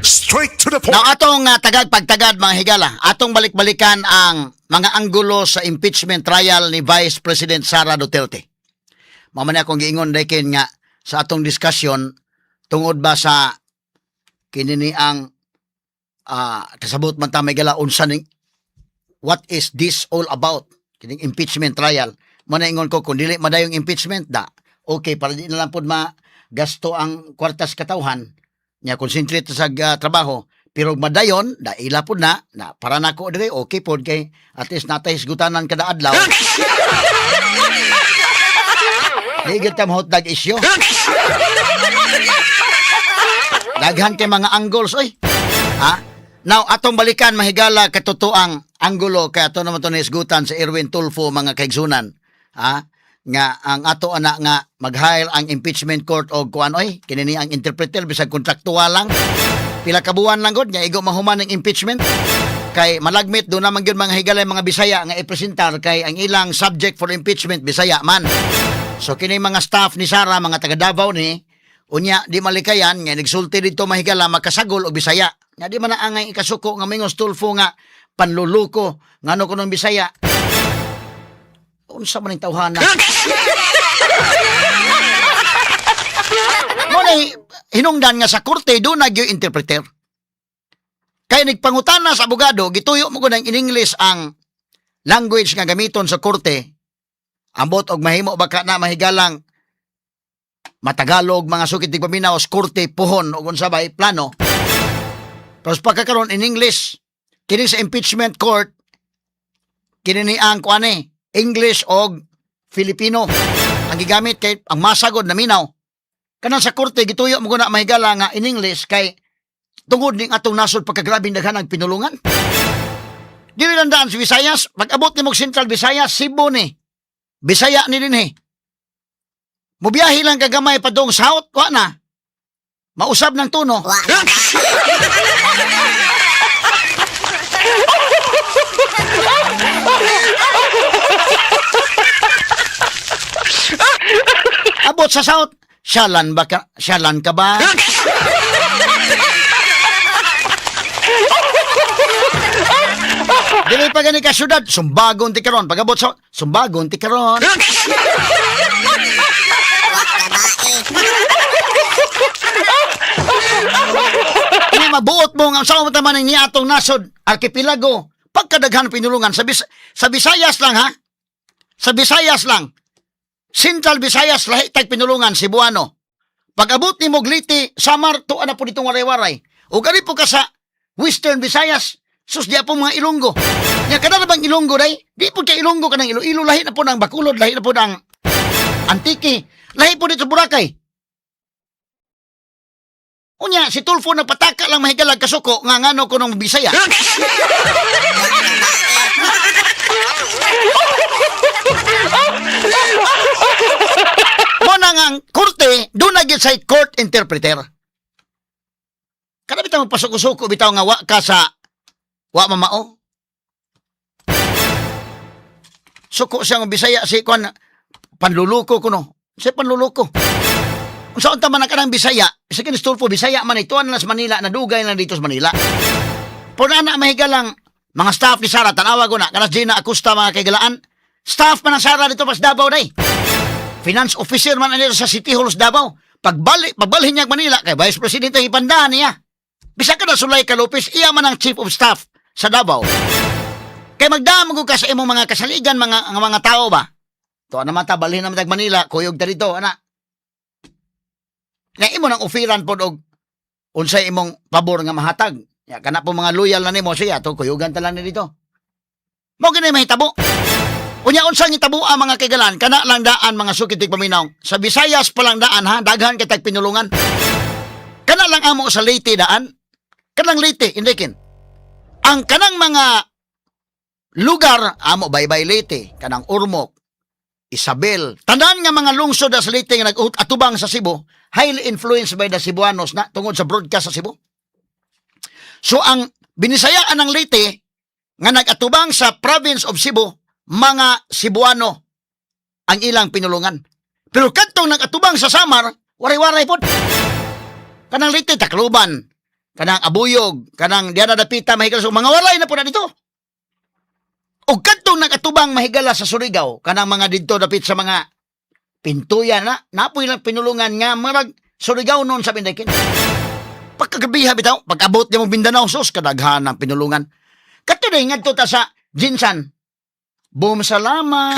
Straight to the point. Now atong tagag pagtagad, mga higala, atong balik-balikan ang mga anggulo sa impeachment trial ni Vice President Sara Duterte. Mao man akong giingon dekin nga sa atong discussion tungod ba sa kini ni ang kasabot man ta, may gala, unsa ning, what is this all about kining impeachment trial. Mo na ingon ko, kung dili madayong impeachment da, okay, para di na lang pod ma gasto ang kwartas katawhan nya, concentrate sa trabaho. Pero madayon da, ila pod na na para nako dire, okay pod kay at least natay hisgutanan kada adlaw. Di gyud ta mahutdag isyu. Daghan kay mga angles oy. Ha? Now, atong balikan, mahigala, katotoang anggulo kay ato naman to nahisgutan sa Erwin Tulfo, mga kaigsunan. Ha? Nga ang ato ana nga mag-hire ang impeachment court og kuan oy, kini ni ang interpreter bisag kontraktual lang. Pila ka buwan lang gud nga igo mahuman ang impeachment kay malagmit do naman gyud, mga higala, mga Bisaya nga ipresentar kay ang ilang subject for impeachment Bisaya man. So kini mga staff ni Sara, mga taga Davao ni. Unya di malikayan nga nagsulti dito, mahigala, makasagol og Bisaya. Nga di man na angay ikasuko nga mingos Tulfo nga panluluko ngano kunong Bisaya. Unsa man ning tawhana? Mo na hinungdan nga sa korte do na gyud interpreter. Kay nagpangutana sa abogado, gituyo mo ko ng in English ang language nga gamiton sa korte. Ambot og mahimo baka na, mahigalang, matagalog, mga sukit tigpaminaw sa korte puhon og unsa bay plano. Tapos pagkakaroon in English kini sa impeachment court, kini ni ang kuan eh, English og Filipino ang gigamit kay ang masagod na minaw. Kanang sa korte gituyo mo na, mahigala, nga in English kay tungod ning atong nasod pagkagrabing daghan ang pinulungan. Dili lang daan sa Visayas, pag abot nimo og Central Visayas, Cebu ni. Bisaya ni dinhi. Mubiyahe lang kagamay padung south, wa na. Mausab ng tono. Wa na ba? Abot sa south, siyalan ba ka? Siyalan ka ba? Dili pa gani ka syudad, sumbagon ti karon. Pag abot sa sumbagon ti karon. Wa ka ba eh? Ini mabuot mo nga sa man ni atong nasod, archipelago, pagkadaghan pinulungan sa Visayas lang ha. Sa Visayas lang. Central Visayas lahi tag pinulungan, Cebuano. Pag abot ni Leyte, Samar, tuwa na po ditong waray-waray. O gani po ka sa Western Visayas, sus di po mga Ilonggo. Nya kada na bang Ilonggo day? Di po kay Ilonggo kanang Iloilo, lahi na po ng Bacolod, lahi na po ng Antique, lahi po dito sa Boracay. Unya, si Tulfo nagpataka lang, mahigalag, kasuko nga ngano ko nung Bisaya. Mo na nga ang korte, doon na gyud sa court interpreter. Kada bitaw magpasuko-suko bitaw nga wa ka sa wa mamao. Suko siya nga Bisaya si kuan, panluluko kuno. Siya panluluko. Unsa unta man ang kanang Bisaya, si Kinis Tulfo Bisaya man ito na sa Manila, nadugay na dito sa Manila. Pero na mahigalang mga staff ni Sara, tanawa ko na, kanas Gina Acosta, mga kaigalaan, staff man ang Sara dito pas Davao day. Finance officer man ang dito sa City Hall sa Davao. Pagbalik, pagbalhin niya Manila, kay Vice President ang ipandaan niya. Bisa ka na Zuleika Lopez, iya man ang Chief of Staff sa Davao. Kay magdamo ko ka sa imong mga kasaligan, mga tao ba? To naman ta, balhin naman tag Manila, kuyog ta dito, ana. Na imo nang ofiran pod og unsay imong pabor nga mahatag. Ya kana po mga loyal na nimo siya to kuyugan ta lang ni dito. Mo gini mahitabo. Unya unsang hitabo ang mga kaigalan, kana lang daan, mga sukit paminaw. Sa Visayas pa lang daan ha, daghan kay tag pinulungan. Kana lang amo sa Leyte daan. Kanang Leyte, indikin. Ang kanang mga lugar amo baybay Leyte, kanang Ormoc, Isabel. Tanan nga mga lungsod sa Leyte nga nag-atubang sa Cebu, highly influenced by the Cebuanos na tungod sa broadcast sa Cebu. So ang binisayaan ng Leyte nga nag-atubang sa province of Cebu, mga Cebuano ang ilang pinulungan. Pero kadtong nag-atubang sa Samar, waray-waray pod. Kanang Leyte, Tacloban, Kanang Abuyog, kanang diana dapita mahigala, so mga walay na po na dito. Og kadtong nakatubang, mahigala, sa Surigao, kanang mga didto dapit sa mga Pintuyan na, napoy lang pinulungan nga marag Surigao noon sa Pindakin. Pagkagabiha bitaw, pag-abot niya mong Mindanao, sus, kadaghan ng pinulungan. Kato na ngadto ta sa GenSan. Boom, salamat.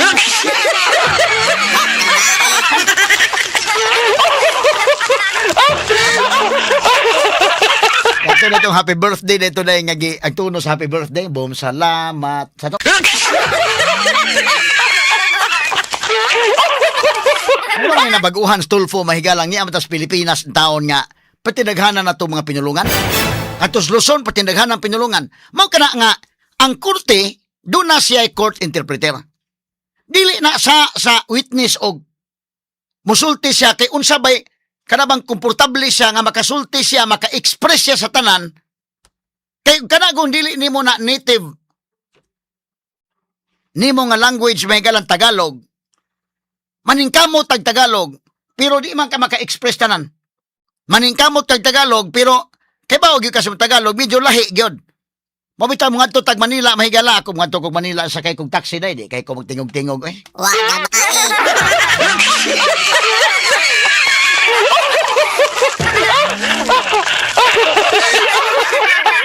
Kato na itong happy birthday na ito na yung ang tuno sa happy birthday. Boom, salamat. Sa to. Ano nga nabaguhan sa Tulfo, mahigalang niya matas Pilipinas ang taon nga patindaghanan na itong mga pinulungan. Atos Luzon, patindaghanan ang pinulungan. Mao kana nga, ang korte, doon na siya court interpreter. Dili na sa witness og musulti siya kay unsa bay kanabang komportable siya nga makasulti siya, maka-express siya sa tanan. Kay kana kung dili nimo na native nimo nga language, may galang Tagalog, maningkamot tag Tagalog pero di man ka maka-express tanan. Maningkamot tag Tagalog pero kay ba gyud ka sa Tagalog, medyo lahi gyud. Mabitaw mo ngadto tag Manila, mahigala, ako ngadto kog Manila, sakay kog taxi dai, di kay ko magtingog-tingog eh. Wa babae.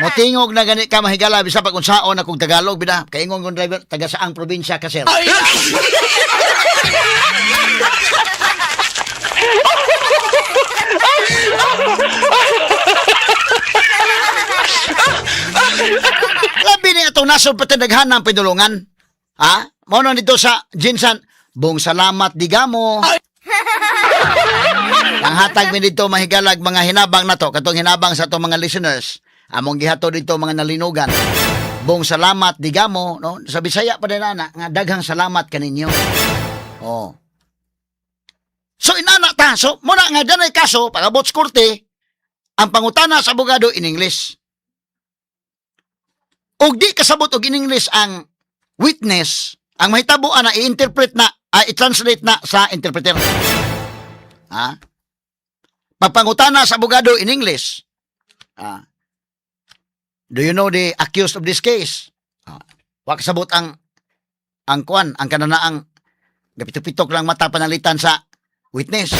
Motingog na gani ka, mahigala, bisa pag unsaon akong Tagalog bida. Kaingon kong driver, taga saang probinsya ka, sir? Labi ni atong nasod patindaghan ng pinulungan. Ha? Mao na dito sa GenSan, "Bong salamat digamo." Ang hatag mi dito, mahigalag, mga hinabang na to, katong hinabang sa atong mga listeners. Among gihato dito mga nalinugan. "Bong salamat digamo," no? Sa Bisaya pa din ana nga daghang salamat kaninyo. Oh. So inana ta, so muna nga danay kaso pag-abot sa korte, ang pangutana sa abogado in English. Og di kasabot og in English ang witness, ang mahitabo ana i-interpret na, i-translate na sa interpreter. Ha? Pagpangutana sa abogado in English. "Do you know the accused of this case?" Wa kasabot ang kuan, ang kananaang gapitok-pitok lang mata panalitan sa witness.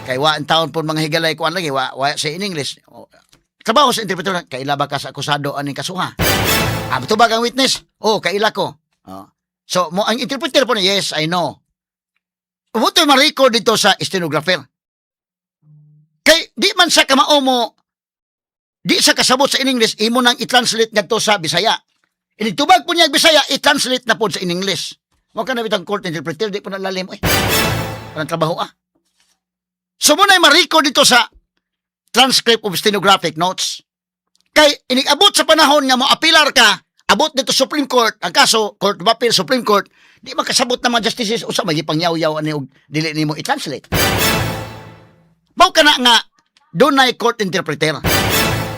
Kay wa ang taon po mga higalay kuan lagi wa sa in English. O, trabaho sa interpreter, "Kaila ba ka sa akusado aning kasuha?" Tubag ang witness. "Oh, kaila ko." Oh. So, mo ang interpreter po na, "Yes, I know." Mo to ma-record dito sa stenographer. Kay di man sa kamao mo, di sa kasabot sa in English, imo nang i-translate ngadto sa Bisaya. Inigtubag po niya og Bisaya, i-translate na po sa in English. Mo ka na bitang court interpreter, di po na lalim eh. Kanang trabaho ah. So mo na ma-record dito sa transcript of stenographic notes. Kay inig-abot sa panahon nga mo apilar ka, abot dito Supreme Court, ang kaso, Court of Appeal, Supreme Court, di makasabot na mga justices usa may gipangyaw-yaw ani og dili nimo i-translate. Mao kana nga dunay court interpreter.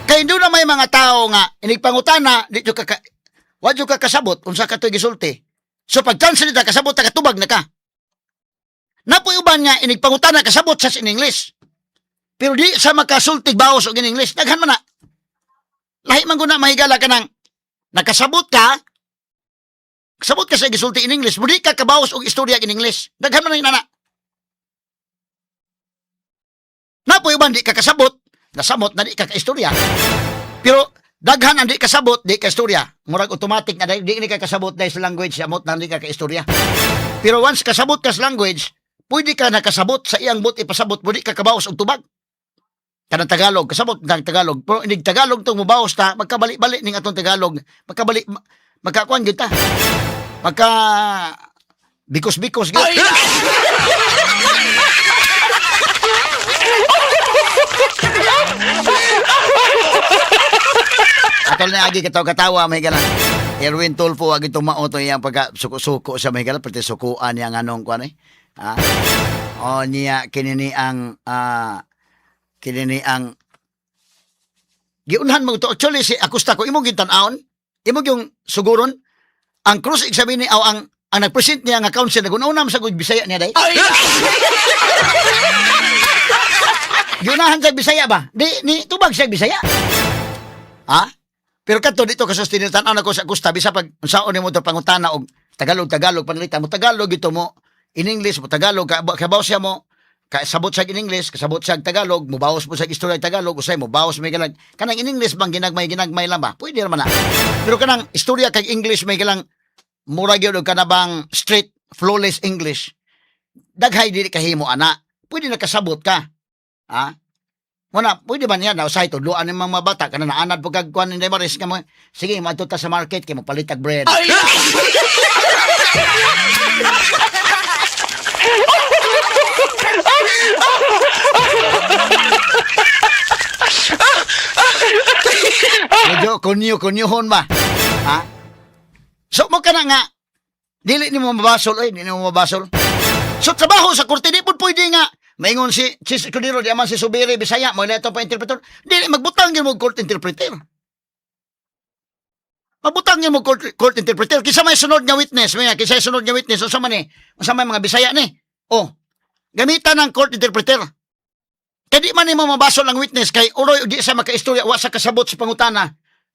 Kay doon na may mga tao nga inigpangutana di jud ka wa jud ka kasabot unsa ka to'y gisulti. So pag translate na kasabot ta, katubag na ka. Napoy uban nga inigpangutana kasabot sa in English. Pero di sa makasultig baos og in English, daghan man na. Lahi man guna, mahigala, ka nang nakasabot ka, kasabot ka sa gisulti in English, mudi ka kabaos og istorya in English. Daghan man na nana. Napoy uban di ka kasabot, nasamot na di ka kaistorya. Pero daghan ang di kasabot, di ka istorya. Murag automatic na di, di ka kasabot dahil sa language, samot na di ka kaistorya. Pero once kasabot ka sa language, pwede ka nakasabot sa iyang but ipasabot, pwede ka kabaos og tubag. Kanang Tagalog, kasabot ng Tagalog. Pero inig Tagalog tong mubaos ta, magkabali-bali ning atong Tagalog, magkabali, magkakuan gyud ta. Magka bikos-bikos gyud. Atol na agi katawa-katawa may gala. Erwin Tulfo agi tumao to iyang pagka suko-suko siya may gala pati sukuan niya nga anong kuan eh. Ha? O niya kinini ang giunhan mo to actually si Acosta ko imong gitan-awon, imong yung suguron ang cross examine aw ang nagpresent niya nga counsel naguna-una sa gud Bisaya niya day. Giunahan sa Bisaya ba? Di ni tubag siya Bisaya. Ha? Pero kadto dito ka sa tan-aw nako sa Acosta, bisa pag unsaon nimo to pangutana og Tagalog Tagalog panalita mo Tagalog ito mo in English mo Tagalog ka, kabaw siya mo kasabot siya in English, kasabot siya Tagalog, mubawas mo sa istorya Tagalog, usay mo bawas may galag. Kanang in English bang ginagmay ginagmay lang ba? Pwede naman na. Pero kanang istorya kag English may galang mura gyud og kana bang straight flawless English. Daghay dili kahimo ana. Pwede na kasabot ka. Ha? Muna, pwede ba niya na usahay tudloan ng mga bata kana naanad po kag kuan ni Maris nga mo. Sige, moadto ta sa market kay mopalit tag bread. Medyo kunyo kunyuhon ba? Ha? So mo kana nga dili nimo mabasol oy, dili nimo mabasol. So trabaho sa korte di pud pwede nga maingon si Chis Escudero di man si Subiri Bisaya mo ito pa interpreter. Dili magbutang gyud mo court interpreter. Magbutang gyud mo court interpreter kinsa may sunod nga witness, may kinsa may sunod nga witness unsa man ni? Unsa may mga Bisaya ni? Oh. Gamitan ng court interpreter. Kay di man nimo mabasol ang witness kay uroy di sa makaistorya wa sa kasabot sa pangutana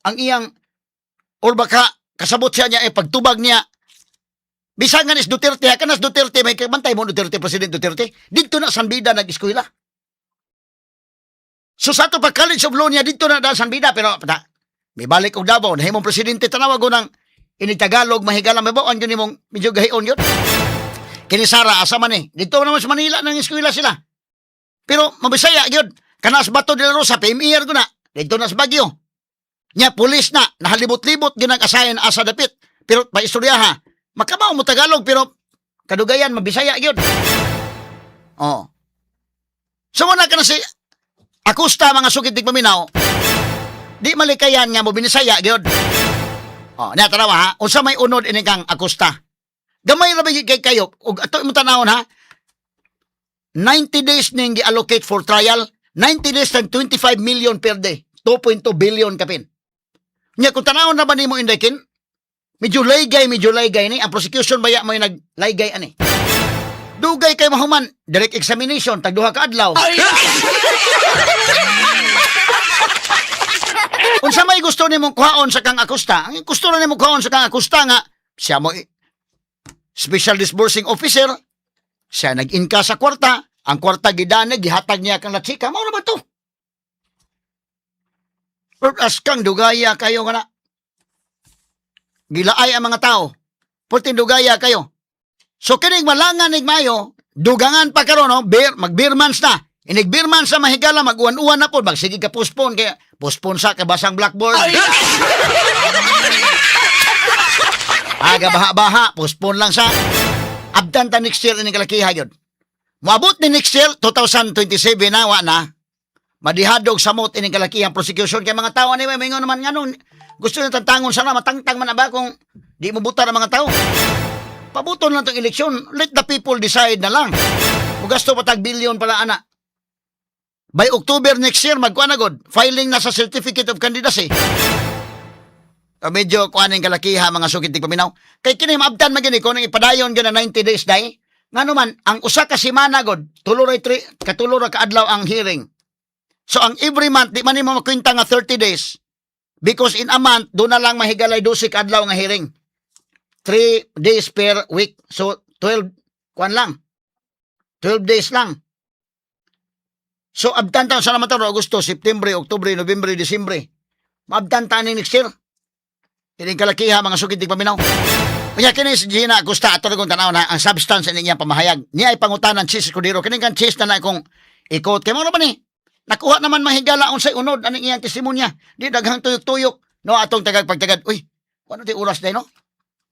ang iyang or baka kasabot siya niya eh pagtubag niya. Bisan nga ni Duterte, ha, kanas Duterte, may kabantay mo Duterte, President Duterte, didto na San Beda nag-eskwela. So sa ato pa College of Law niya, didto na daan San Beda, pero pata, may balik og Davao, nahimong presidente, tanawa ko ng ini Tagalog, mahigala, may bawaan yun imong medyo gahion yun. Kini Sara, asa man eh. Dito naman sa Manila nang eskwela sila. Pero mabisaya gyud. Kanas Bato de la Rosa, PMER ko na. Dito na sa Baguio. Nya pulis na, nahalibot-libot gyud ang asayan asa dapit. Pero paistorya ha, makabaw mo Tagalog pero kadugayan mabisaya gyud. Oh. So wala ka na si Acosta mga sukit di paminaw. Di malikayan nga mo binisaya gyud. Oh, na tanawa ha, unsa may unod ini kang Acosta? Gamay ra ba gyud kay kayo ug ato imong tanawon ha. 90 days ning gi-allocate for trial, 90 days tag 25 million per day, 2.2 billion kapin. Nya kung tanawon na ba nimo Inday Kin? Medyo laygay ni ang prosecution baya mo yung naglaygay ani. Dugay kay mahuman direct examination tag duha ka adlaw. Unsa may gusto nimong kuhaon sa kang Acosta? Ang gusto na nimong kuhaon sa kang Acosta nga siya mo special disbursing officer, siya nag-inka sa kwarta, ang kwarta gidane gihatag niya kang latsika, mao na ba to? As kang dugaya kayo nga na. Gilaay ang mga tao. Pulting dugaya kayo. So kining malangan nig mayo, dugangan pa karon no, beer, mag beer months na. Inig beer months na mahigala mag-uwan-uwan na po, magsige ka postpone kaya postpone sa kabasang blackboard. Aga baha-baha, postpone lang sa abdan ta next year ini kalakiha yun. Moabot ni next year 2027 na wa na. Madihadog samot ining kalakihan prosecution kay mga tao ani may mingon naman nganong gusto nyo tantangon sana matangtang man na ba kung di mo butar ang mga tao. Pabuton lang tong eleksyon. Let the people decide na lang. Mugasto pa tag billion pala ana. By October next year magkuan na god. Filing na sa certificate of candidacy. Medyo kuan ning kalakiha mga sukit di paminaw. Kay kini maabtan man gini kung ipadayon gyud na 90 days day. Ngano man ang usa ka semana god, tulo ra tri, katulo ra ka adlaw ang hearing. So ang every month di man nimo makwenta nga 30 days. Because in a month do na lang mahigalay 12 ka adlaw nga hearing. 3 days per week. So 12 kuan lang. 12 days lang. So abtan ta sa naman to, Agosto, September, Oktubre, Nobyembre, Disyembre. Maabtan ta ni next year. Kining kalakiha mga sukit di paminaw. Kaya kini si Gina Acosta ato kong tanaw na ang substance ini iyang pamahayag. Niya ay pangutanan Chiz Escudero kining kang Chiz na na kung ikot kay mo naman ni. Nakuha naman mahigala unsay unod aning iyang testimonya. Di daghang tuyok-tuyok no atong tagag pagtagad. Uy, ano ti oras day no?